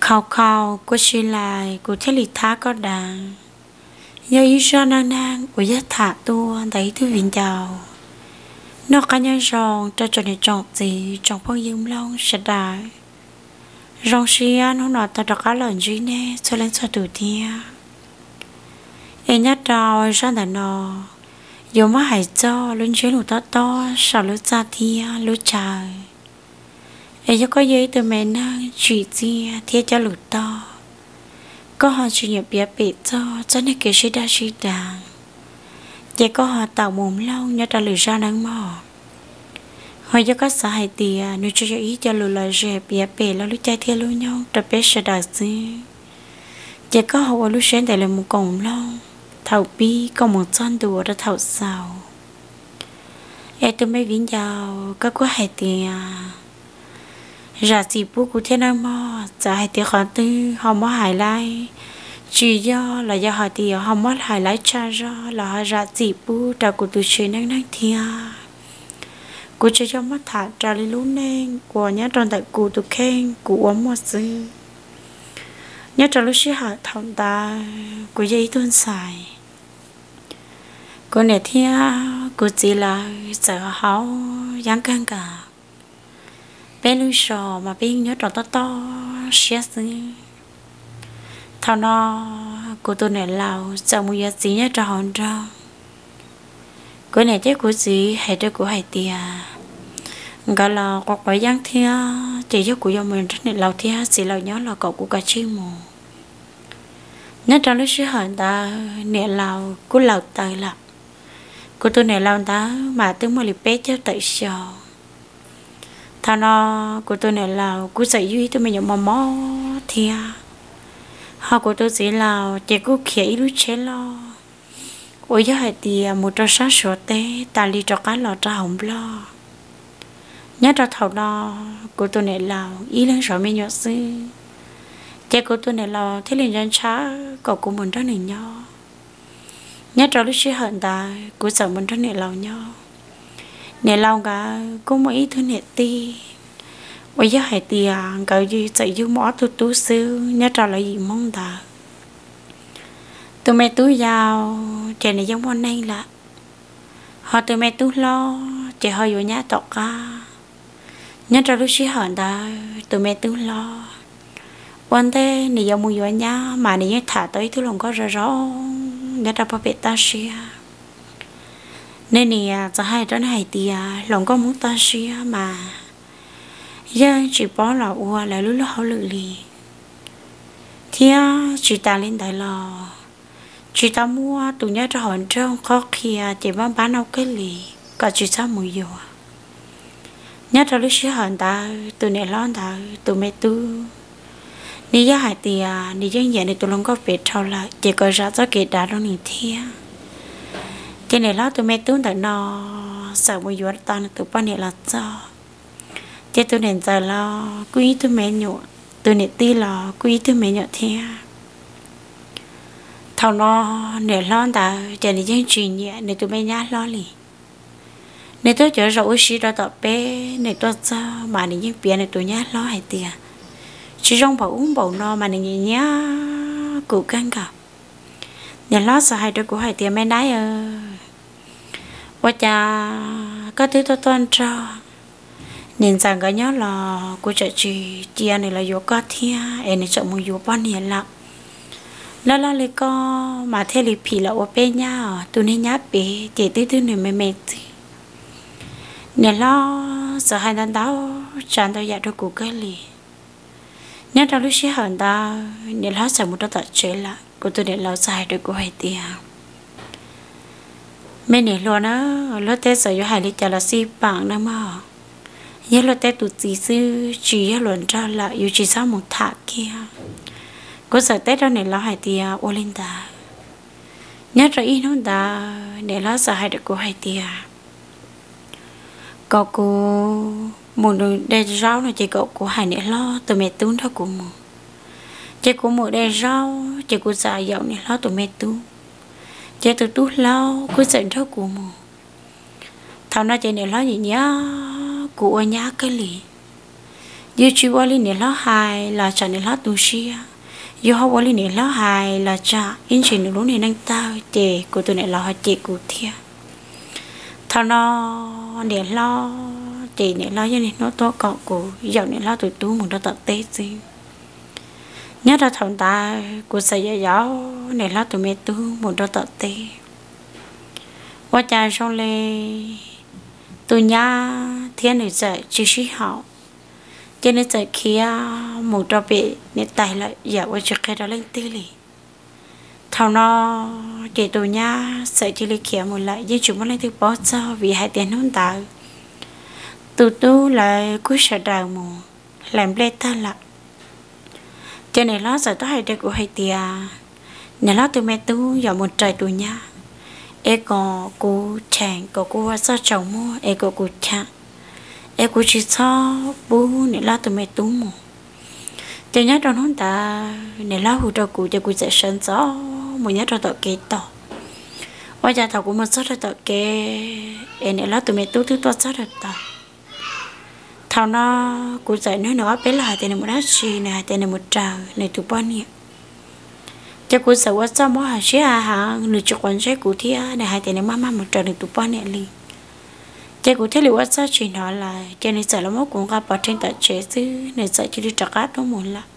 Khau khau kuv si lais kuv thiaj li thab koj deev. Yog ib zaj neej neeg uas yog tham tuaj ntawm ib tug viv ncaus. Noj qab nyob zoo rau tsoom niam tsoom txiv tsoom phooj ywg mloog sawv daws. Zoo siab hnub no tau rov qab los ntsib nej txhua leej txhua tus thiab. Es nyob rau zaj ntawm no yuav muab hais txog lub ntsiab lus tob tob saum lub txaj thiab lub chaw. Es yog koj yog ib tug me neeg tsim txiaj thiab coj lus toj, koj ho tsis nyiam piav pem txog txoj niag kev sib daj sib deev, ces koj ho tawm mus mloog nyob rau lwm zaj neej mog. Ho yog koj xav hais tias nws tsuas yog ib co lus lom zem piav pem lub caij thiab lub nyoog rau peb sawv daws xwb, ces koj ho ua lub siab ntev los mus koom mloog thaum pib kom mus txog ntua rau thaum xaus. Es tus me viv ncaus koj kuj hais tias, zam txim pub kuv thiab nawb mog, txawm hais tias qhov twg ho muab hais laib tsis yog los yog hais tias ho muab hais laib tshaj zog los ho zam txim pub rau kuv tus tsev neej neeg thiab. Kuv tsuas yog muab tham raws li lub neej uas nyob rau ntawm kuv tus kheej kuv ua muaj xwb. Nyob rau lub sij hawm thaum ntawd kuv yog ib tug ntxhais, kuv niam thiab kuv txiv lawv txawm haus yeeb kawg nkaus. Peb lub zos mas peb yeej nyob rau tob tob siab xwb. Thaum no kuv tus niam laus txawm mus yuav txiv nyob rau hauv nroog. Kuv niam thiab kuv txiv hais rau kuv hais tias, nkawd los quav quav yeeb thiab ces yog kuv yuav mus nrog niam laus thiab txiv laus nyob los kom kuv kav tsij mus. Nyob rau lub sij hawm ntawd niam laus kuj laus taws lawm. Kuv tus niam laus ntawd mas twb muaj li peb caug tawm xyoo. Thaum no kuv tus niam laus kuj txawm yug ib tug me nyuam mos mos thiab. Ho kuv tus txiv laus ces kuj khiav ib lub tsheb loj uas yog hais tias mus rau sab Suav teb tas li rov qab los rau hauv Nplog. Nyob rau thaum no kuv tus niam laus ib leeg zov me nyuam xwb, ces kuv tus niam laus thiaj li ntshaw ntshaw kom kuv mus nrog nws nyob. Nyob rau lub sij hawm ntawd kuv txawm mus nrog niam laus nyob. Niam laus nkawd kuj muaj ib tug niam tij uas yog hais tias nkawd txawm yug muaj ob tug tub xwb nyob rau lawv yim Hmoob ntawd. Tus me tub yau ces nws yeej muaj neej lawm, ho tus me tub hlob ces ho yuav nyab tom qab. Nyob rau lub sij hawm ntawd tus me tub hlob ua ntej nws yuav mus yuav nyab mas nws yeej tham tau ib tug hluas nkauj zoo zoo nyob rau puag pem toj siab. Nws niam txawm hais rau nws hais tias hluas nkauj Hmoob toj siab mas yeej tsis paub los ua lawv lub lub hauj lwm li, thiab tsis tas li ntawd los tsis tau muaj tus nyob rau hauv nroog qhuab qhia ces npab npab nauj kawg li kom tsis txhob mus yuav. Nyob rau lub sij hawm ntawd tus niam hlob ntawd tus me tub, nws yog hais tias nws yeej nyiam nws tus hluas nkauj pem dhau lawm ces kom zam txoj kev dav rau nws thiab. Ces niam hlob tus me tub ntawm no txawm mus yuav tau nws tus poj niam los txog. Ces tus niam ntxawm los kuj ib tug me nyuam, tus niam tij los kuj ib tug me nyuam thiab. Thaum no niam hlob ntawd ces nws yeej tsis nyiam nws tus me nyab hlob li. Nws tuaj cov zaum ua si rau tom peb nws tuaj txog mas nws yeej piav nws tus nyab hlob hais tias tsis zoo npaum ub npaum no mas nws nyiam nyiam kuv kawg nkaus. Niam hlob txawm hais rau kuv hais tias me nab, ua cas koj twb tuaj tuaj nrog niam ntxawm nkawd nyob los kuv tseem tsis cia nws los yuav koj thiab es nws tseem mus yuav poj niam lawm. Loj loj li koj mas thiaj li phim los ua peb nyab os, tus niag nyab pem ces twb twb nws me me txwj. Niam hlob txawm hais ntau ntau tsav ntau yam rau kuv kawg li. Nyob rau lub sij hawm ntawd niam hlob txawm mus rau tom tsev lawm, kuv tus niam laus txawm hais rau kuv hais tias, me niam hluas na, luag tej txawm yuav hais li cas los xij peem na mog, yog luag tej tus txiv xwb tsis yog luag nrog lawm yus tsis txhob mus tham kiag. Kuv txawm teb rau niam laus hais tias ua li ntawd. Nyob rau ib hnub ntawd niam hlob txawm hais rau kuv hais tias kom kuv mus de zaub no ces kom kuv hais niam hlob tus me tub nrog kuv mus. Ces kuv mus de zaub ces kuv txawm yaum niam hlob tus me tub, ces tus tub hlob kuj txawm nrog kuv mus. Thaum no ces niam hlob nyiam nyiam kuv ua nyab kawg li. Yus tsis ua li niam hlob hais los tsam niam hlob tu siab, yus ho ua li niam hlob hais los tsam ib ntsis nws lub niag neej tawg ces kuv tus niam laus ho cem kuv thiab. Thaum no niam hlob ces niam hlob yeej niaj hnub tuaj kom kuv yaum niam hlob tus tub mus rau tom teb xwb. Nyob rau thaum ntawd kuv txawm yaum yaum niam hlob tus me tub mus rau tom teb, ua cas zoo li tus nyab thiab nws txawm tsis sib haum, ces nws txawm khiav mus rau pem niam tais lawm yam uas tsis qhia rau leej twg li. Thaum no ces tus nyab txawm cia li khiav mus lawm yeej tsis muaj leej twg paub txog vim hais tias hnub ntawd tus tub lawv kuj sawv daws mus hlais nplej tag lawm. Ces niam hlob txawm tau hais rau kuv hais tias niam hlob tus me tub yuav mus raws tus nyab, es kom kuv cheem, kom kuv ua txoj tsaus muag es kom kuv cheem, es kuv tsis txhob pub niam hlob tus me tub mus. Ces nyob rau hnub ntawd niam hlob hu rau kuv ces kuv txawm sawv ntxov mus nyob rau tom kev tos. Ua cas thaum kuv mus txog rau tom kev es niam hlob tus me tub twb tuaj txog rau tod. Thaum no kuv txawm nug nws ob peb los hais tias nws mus dab tsi, nws hais tias nws mus raws nws tus poj niam. Ces kuv txawm ua txuj mob hauv siab heev, nws tsis quav ntsej kuv thiab nws hais tias nws maj maj mus raws nws tus poj niam li. Ces kuv thiaj li ua txuj tsis hnov lawm, ces nws txawm los muab kuv nqa pov rhees tom tsev xwb nws txawm cia li rov qab tuaj mus lawm.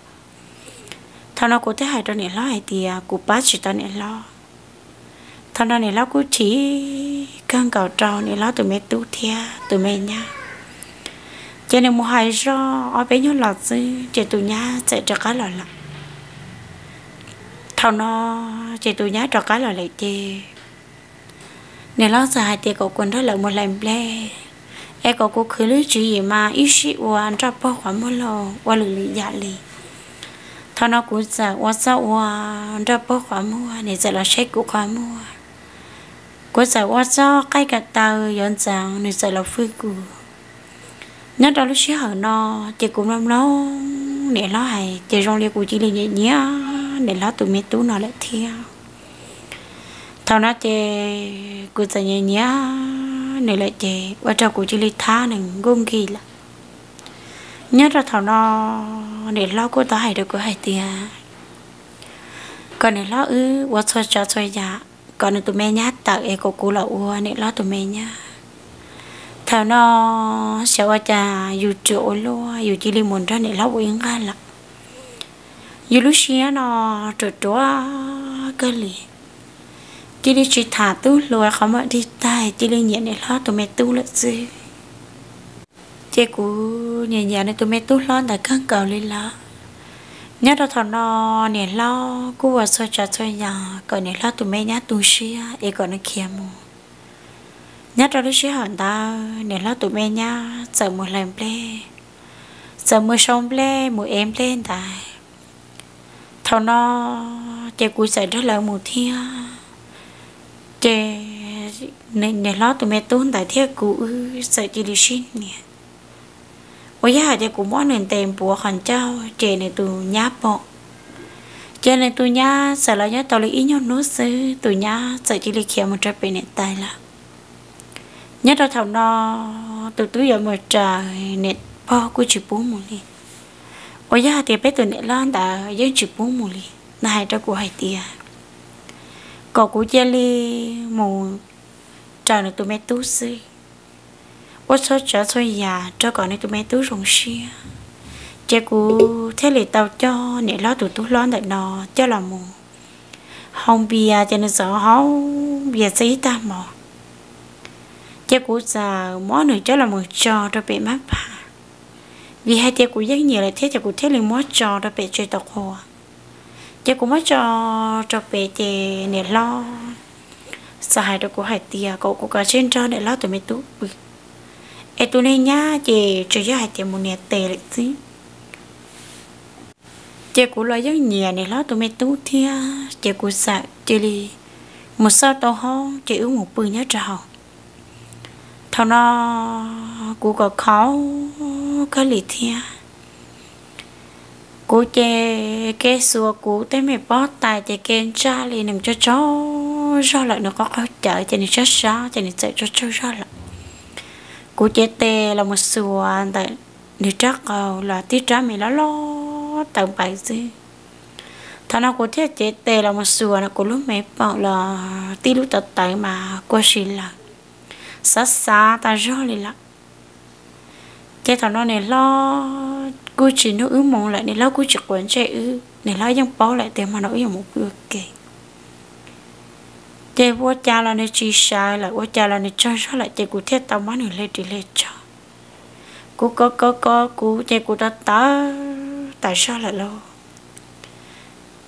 Thaum no kuv thiaj hais rau niam hlob hais tias kuv pab tsis tau niam hlob. Thaum no niam hlob kuj chim kawg nkaus rau niam hlob tus me tub thiab tus me nyab. Ces nws mus hais zoj ob peb nyuag los xwb ces tus nyab txawm rov qab los lawm. Thaum no ces tus nyab rov qab los lawm ces niam hlob txawm hais tias kom kuv nrog lawv mus hlais nplej, es kom kuv khwv lub tswv yim mas ib sij ua nroj pog qhov muag los ua lwm lwm yam li. Thaum no kuv txawm ua txuj ua nroj pog qhov muag, nws txawm los saib kuv qhov muag. Kuv txawm ua txuj qaij ka taw yuav ntxeev, nws txawm los fwj kuv. Nyob rau lub sij hawm no ces kuv mloog mloog niam hlob hais ces zoo li kuv cia li nyiam nyiam niam hlob tus me tub no lawm thiab. Thaum no ces kuv txawm nyiam nyiam nws lawm ces ua rau kuv cia li thab nws nkuj nkig lawm. Nyob rau thaum no niam hlob kuj tau hais rau kuv hais tias kom niam hlob wb ua txhua tsav txhua yam kom nws tus me nyab tawm es kom kuv los ua niam hlob tus me nyab. Thaum no xyov ua cas yus ruam ua luaj yus cia li mus nrog niam hlob ua ib nqag lawm. Yus lub siab no ruam ruam kawg li, cia li tsis tham tub hluas qhov muag dig tag, cia li nyiam niam hlob tus me tub lawm xwb. Ces kuv nyiam nyiam nws tus me tub hlob ntawd kawg nkaus li lawm. Nyob rau thaum no niam hlob kuj ua txhua tsav txhua yam kom niam hlob tus me nyab tu siab es kom nws khiav mus. Nyob rau lub sij hawm ntawd niam hlob tus me nyab txawm mus hlais nplej, txawm mus sau nplej mus ev nplej ntawd. Thaum no ces kuv txawm nrog lawv mus thiab. Ces niam hlob tus me tub ntawd thiab kuv wb txawm cia li sib hniav. Uas yog hais tias kuv muab nws ntes npuav qhov ncauj ces nws tus nyab pom. Ces nws tus nyab txawm los nyob tau li ib nyuag hnub xwb tus nyab txawm cia li khiav mus rau pem niam tais lawm. Nyob rau thaum no tus tub yuav mus raws niam pog kuj tsis pub mus li. Uas yog hais tias peb tus niam hlob ntawd yeej tsis pub mus li, nws hais rau kuv hais tias kom kuv cia li mus raws nws tus me tub xwb, ua txhua tsav txhua yam rau kom nws tus me tub zoo siab. Ces kuv thiaj li tau coj niam hlob tus tub hlob ntawm no coj los mus haus npias, ces nws txawm haus npias txog ib tag hmo. Ces kuv txawm muab nws coj los mus tso rau pem mab phaj, vim hais tias kuv yeej nyiam lawm thiab ces kuv thiaj li muab tso rau pem tsev tau qhua. Ces kuv muab tso rau pem ces niam hlob txawm hais rau kuv hais tias kom kuv kav tsij nrog niam hlob tus me tub pw, es tus niag nyab ces tsuas yog hais tias mus nias tes lawm xwb. Ces kuv los yeej nyiam niam hlob tus me tub thiab ces kuv txawm cia li mus xauj tau hoob ces wb mus pw nyob rau hauv. Thaum no kuv kom khaus kawg li thiab. Kuv ces ke xuas kuv tej me pob tais ces ke ntsaj li nws tsaug tsaug zog lawm, nws qaug qaug cawv ces nws sab sab ces nws txawm tsaug tsaug zog lawm. Kuv cev tes los mus xuas ntawm nws rab qau los tib rab me loj loj tawv npaws xwb. Thaum no kuv thiaj cev tes los mus xuas no kuv lub me paum los tib lub tawv tawv mas kua si lawm, xav xav tas zog li lawm. Ces thaum no niam hlob kuj tsis nug wb moo lawm, niam hlob kuj tsis quav ntsej wb, niam hlob yeej paub lawm tias hmo no wb yuav mus pw ua ke. Ces ua cas los nws tsis sawv lawm, ua cas los nws tsaug zog lawm, ces kuv thiaj tau muab nws hle ris hle tsho. Kuv kov kov kov kuv ces kuv tau tawv tas zog lawm lauj.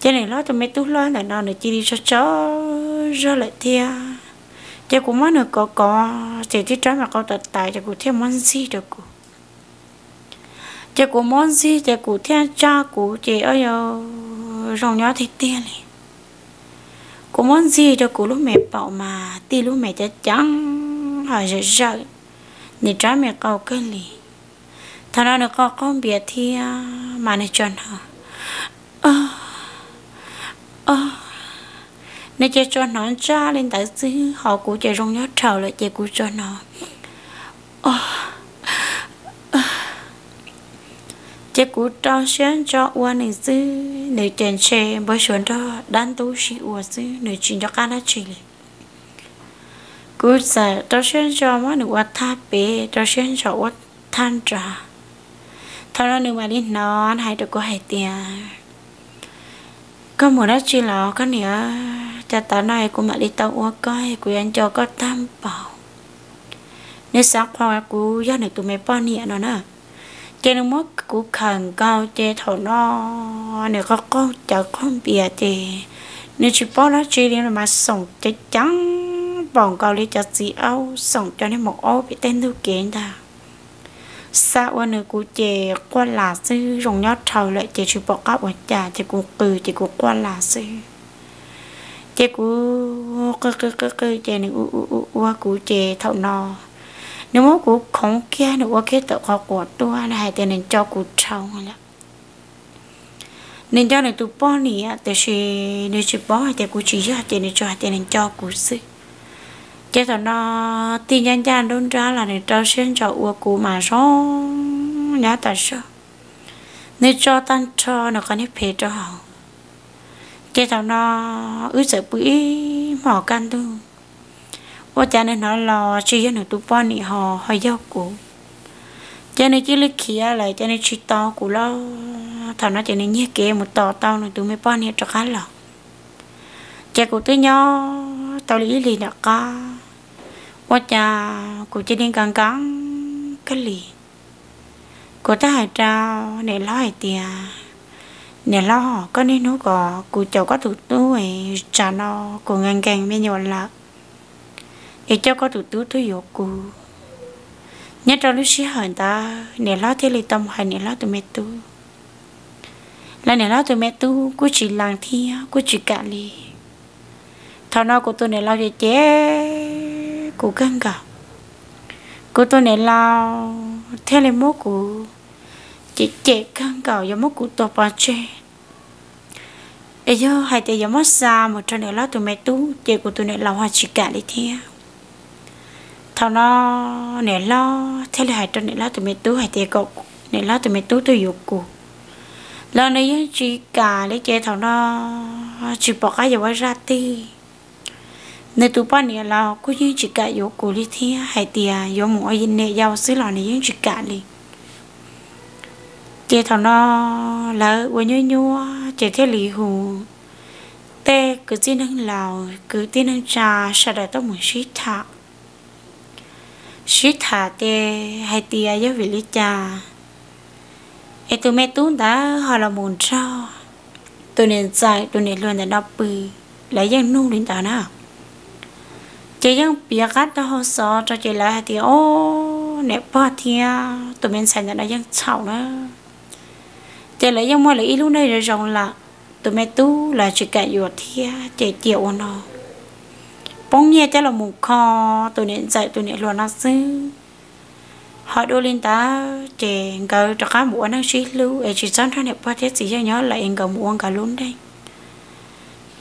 Ces niam hlob tus me tub hlob ntawm no nws cia li tsaug tsaug zog lawm thiab. Ces kuv muab nws kov kov ces tib rab me qau tawv tawv ces kuv thiaj muab ntxig rau kuv. Ces kuv muab ntxig ces kuv thiaj tsa kuv ces o yau zoo nyob tiag tiag li. Kuv muab ntxig rau kuv lub me paum mas tib lub me ceev ceev ho zawm zawm, nws rab me qau kawg li. Thaum no nws qau qaug npias thiab mas nws tsuas hnov, o, o, nws ces tsuas hnov ntsaj li ntawd xwb, ho kuv ces zoo nyob dhau lawm ces kuv tsuas hnov, o. Ces kuv rau siab ntso ua nws xwb, nws ces ntshe npawg Suav nrog dab ntub sib ua xwb, nws tsis nco qab dab tsi li. Kuv txawm rau siab ntso muab nws ua thaj pem, rau siab ntso ua thaj nrad. Thaum no nws mam li hnov hais rau kuv hais tias, koj mus dab tsi los koj niam? Cas tav no kuv mam li tau ua koj, kuv yuav nco koj tag npaum. Nws xav qhuas kuv yog nws tus me poj niam no na. Ces nws muab kuv khawm nkaus ces thaum no nws qau qaug cawv qaug npias ces nws tsis paub dab tsi li mas xoom ceev ceev npaum nkaus li cov txiv aub xoom cov niag maum aub pem tej ntug kev ntag. Xa ua nws kuv ces quaj las xwb, zoo nyob dhau lawm ces tsis pom qab ua cas ces kuv qw ces kuv quaj las xwb. Ces kuv qw qw qw qw ces nws ua ua ua ua kuv ces thaum no nws muab kuv khoov kiag, nws ua kiag tawm qhov quav tuaj, nws hais tias nws nco kuv dhau lawm. Nws nco nws tus poj niam tiam sis nws tsis paub hais tias kuv tsis yog ces nws tsuas hais tias nws nco kuv xwb. Ces thaum no tij ncaj ncaj nruab nrab los nws rau siab ntso ua kuv mas zoo nyob tas zog. Nws tso tag nrho nws qhov niag phem rau hauv. Ces thaum no wb txawm pw ib hmos kaj ntug, ua cas nws hnov los tsis yog nws tus poj niam ho ho yog kuv. Ces nws cia li khiav lawm ces nws tsis tos kuv lawm. Thaum no ces nws nyiag kev mus tos tau nws tus me poj niam rov qab los. Ces kuv twb nyob tau li ib hlis nram qab, ua cas kuv cia li nkees nkees kawg li. Kuv thiaj hais rau niam hlob hais tias, niam hlob, koj niaj hnub kom kuv caum koj tus tub, tsam no kuv nkees nkees me nyuam lawm, es coj koj tus tub tuaj yuav kuv. Nyob rau lub sij hawm ntawd niam hlob thiaj li tau mus hais niam hlob tus me tub. Lawv niam hlob tus me tub kuj tsis lees thiab kuj tsis kam li. Thaum no kuv tus niam laus ces cem kuv kawg nkaus. Kuv tus niam laus thiaj li muab kuv cem cem kawg nkaus yuav muab kuv tua pov tseg. Es yog hais tias yuav muab xa mus rau niam hlob tus me tub ces kuv tus niam laus ho tsis kam li thiab. Thaum no niam hlob thiaj li hais rau niam hlob tus me tub hais tias kom niam hlob tus me tub tuaj yuav kuv. Los nws yeej tsis kam li ces thaum no tsis pom qab yuav ua zaj twg. Nws tus poj niam los kuj yeej tsis kam yuav kuv li thiab, hais tias yuav mus ua niam yau xwb los nws yeej tsis kam li. Ces thaum no lawv ua nyuaj nyuaj ces thiaj li hu tej kwv tij neeg laus kwv tij neeg tsa sawv daws tuaj mus sib tham. Sib tham ces hais tias yog vim li cas es tus me tub ntawd ho los mus nrog tus niam ntxawm tus niam hluas ntawm no pw, lawv yeej nug li ntawd na. Ces yeej piav qab tau hau xov rau ces lawv hais tias, o, niam pog thiab tus me ntxhais ntawm no yeej txhaum na. Ces lawv yeej muaj lawv ib lub neej zoo zoo lawm, tus me tub los tsis kam yuav thiab ces cia ua no poob nyiaj coj los mus kho tus niam ntxawm tus niam hluas no xwb. Ho dua li ntawd ces nkawd rov qab mus ua neej sib hlub es tsis txhob nrog niam pog thiab txiv yawg nyob lawm es nkawd mus ua nkawd lub neej.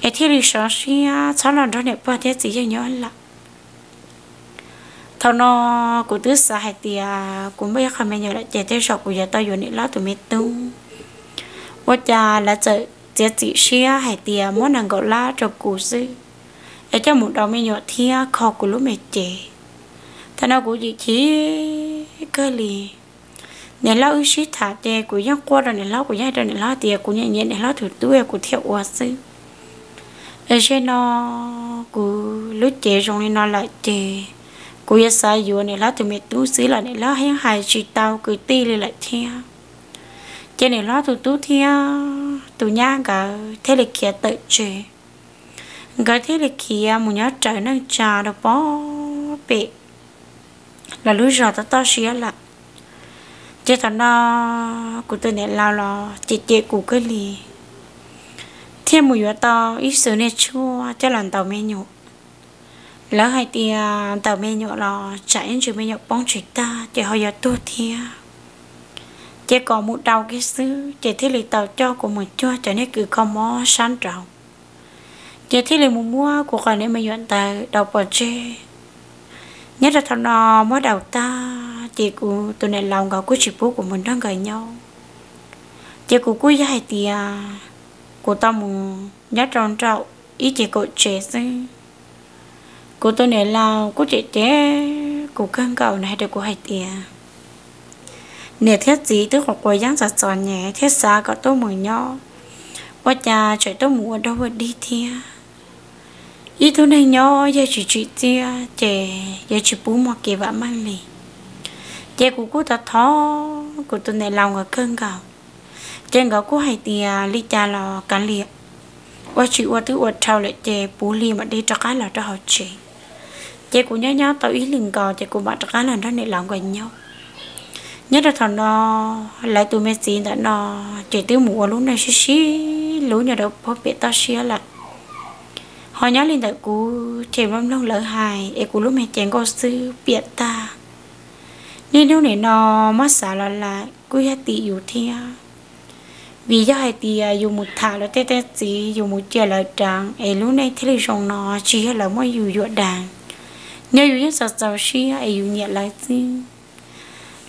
Es thiaj li sov siab txhob los nrog niam pog thiab txiv yawg nyob lawm. Thaum no kuv twb xav hais tias kuv muaj ib qho me nyuam lawm ces tej zaum kuv yuav tau yuav niam hlob tus me tub. Ua cas lawv txawm txiav txim siab hais tias muab nees nkaum lab rau kuv xwb, es coj mus daus me nyuam thiab kho kuv lub me cev. Thaum no kuv chim chim kawg li. Niam hlob wb sib tham ces kuv yeej quaj rau niam hlob, kuv yeej hais rau niam hlob tias kuv nyiam nyiam niam hlob tus tub es kuv thiaj ua xwb. Es zaum no kuv lub cev zoo li no lawm ces kuv yuav xav yuav niam hlob tus me tub xwb los niam hlob yeej hais tsis tau kwv tij li lawm thiab. Ces niam hlob tus tub thiab tus nyab nkawd thiaj li khiav tawm tsev. Nkawd thiaj li khiav mus nyob raws neej tsa rau pem lawv lub zos toj toj siab lawm. Ces thaum no kuv tus niam laus los cem cem kuv kawg li, thiaj mus yuav tau ib xus niag tshuaj coj los ntaus me nyuam. Lawv hais tias ntaus me nyuam los tsam ib ntsis me nyuam poob tsis tag ces ho yuav tuag thiab. Ces kom mus daus kiag xwb ces thiaj li tau coj kuv mus cuag cov niag kws kho mob sab nraud. Ces thiaj li mus muab kuv qhov niag me nyuam ntawd daus pov tseg. Nyob rau thaum no muab daus tag ces kuv tus niam laus nkawd kuj tsis pub kuv mus nrog nkawd nyob. Ces kuv kuj yog hais tias kuv tau mus nyob rau nraum ib ce kaum tsev xwb. Kuv tus niam laus kuj cem cem kuv kawg nkaus, nws hais rau kuv hais tias niam thiab txiv twb quav quav yeeb txom txom nyem thiaj xav kom tuaj mus nyob, ua cas tseem tuaj mus ua dog ua dig thiab. Ib tug neeg nyob yog tsis tsim txiaj ces yuav tsis pub muaj kev vam meej li. Ces kuv kuj thov thov kuv tus niam laus nkawd kawg nkaus. Ces nkawd kuj hais tias li cas los kav liam, ua tsis ua twb ua dhau lawm ces puv hli mam li rov qab los rau hauv tsev. Ces kuv nyob nyob tau ib hlis nkaus ces kuv mam rov qab los nrog niam laus nkawd nyob. Nyob rau thaum no lawv tus me txiv ntawm no ces twb mus ua lub neej sib sib hlub nyob rau pem toj siab lawm. Ho nyob li ntawm kuv ces mloog mloog lawv hais es kuv lub me cev nkauj xwb piam tag. Niaj hnub nim no muab xav los lawm kuj yog tim yus thiab. Vim yog hais tias yus mus tham lawv tej txiv, yus mus cia lawv deev es lub neej thiaj li zoo no, tsis yog lawv muab yus yuam deev. Nyob yus yeej txaus txaus siab es yus nyiam lawv xwb.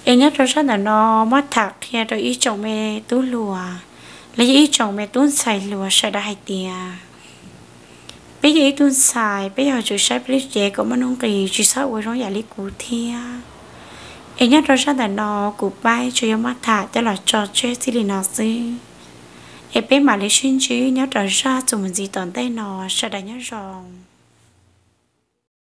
Es nyob rau sab ntawm no muab tham qhia rau ib tsoom me tub hluas los yog ib tsoom me tub ntxhais hluas sawv daws hais tias peb yog ib tug ntxhais, peb yog tsum saib peb lub cev kom muaj nuj nqis, tsis txhob ua zoo yam li kuv thiab. Es nyob rau sab ntawm no kuv paib tsuas yog muab tham coj los tso tseg txij li no xwb. Es peb mam li sib ntsib nyob rau zaj txuas mus ntxiv tom ntej no, sawv daws nyob zoo.